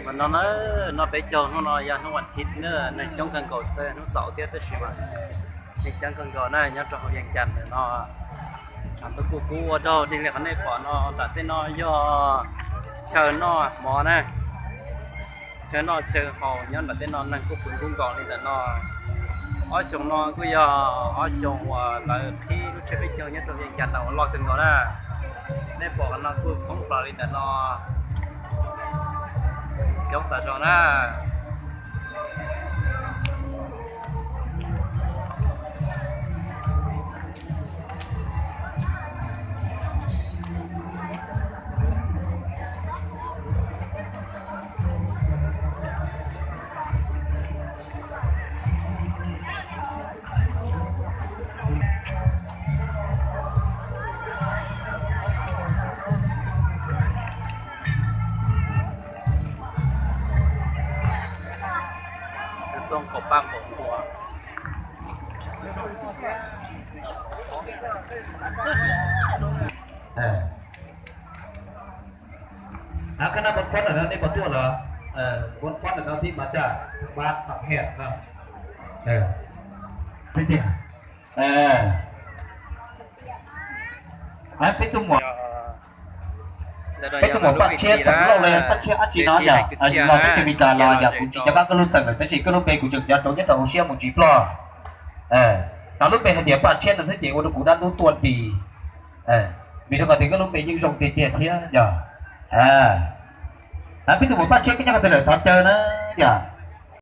Mas no na, no peb caug hnub no yog hnub vas thiv na, neeg coob kawg nkaus, hnub xaum thiab tab sis mas neeg coob kawg nkaus na nyob rau hauv Yees Cas ntawm no. Tus kuj kub ua raug li qhov nej pom no, nram tej no yog chaw noj mov na, chaw noj chaw haus nyob nram tej no neeg kuj puv nkuj nkaus li ntawm no. Ob xyoo no kuj yog ob xyoo uas lawv qhib lub tsiab peb caug nyob rau Yees Cas ntawm uas loj kawg nkaus na. Nej pom qhov no kuj poob plaws li ntawm no, coob tas zog na. Tus tooj kaum paj kaum tua. Khab nab npab pob ntawm no nej puas tuaj los? Npab pob ntawm no tib mas caj npab tam hej no. Peb tiag. Peb tuaj mus, peb tuaj mus paj tshiab xeem Lauj los yog paj tshiab dab tsi no yog los peb cov Mis Kas los yog kuv tsis nco qab koj lub xeem lawm tab sis koj lub npe kuv tseem nco rau nyob rau hauv siab mus ntsis ploj. Tau lub npe hais tias paj tshiab no thiab ces ua rau kuv dab ntub tuaj nti. Vim rau qhov tias koj lub npe yeej zoo tiag tiag thiab yog. Peb tuaj mus paj tshiab koj nyob qhov twg lawm thov caw na yog.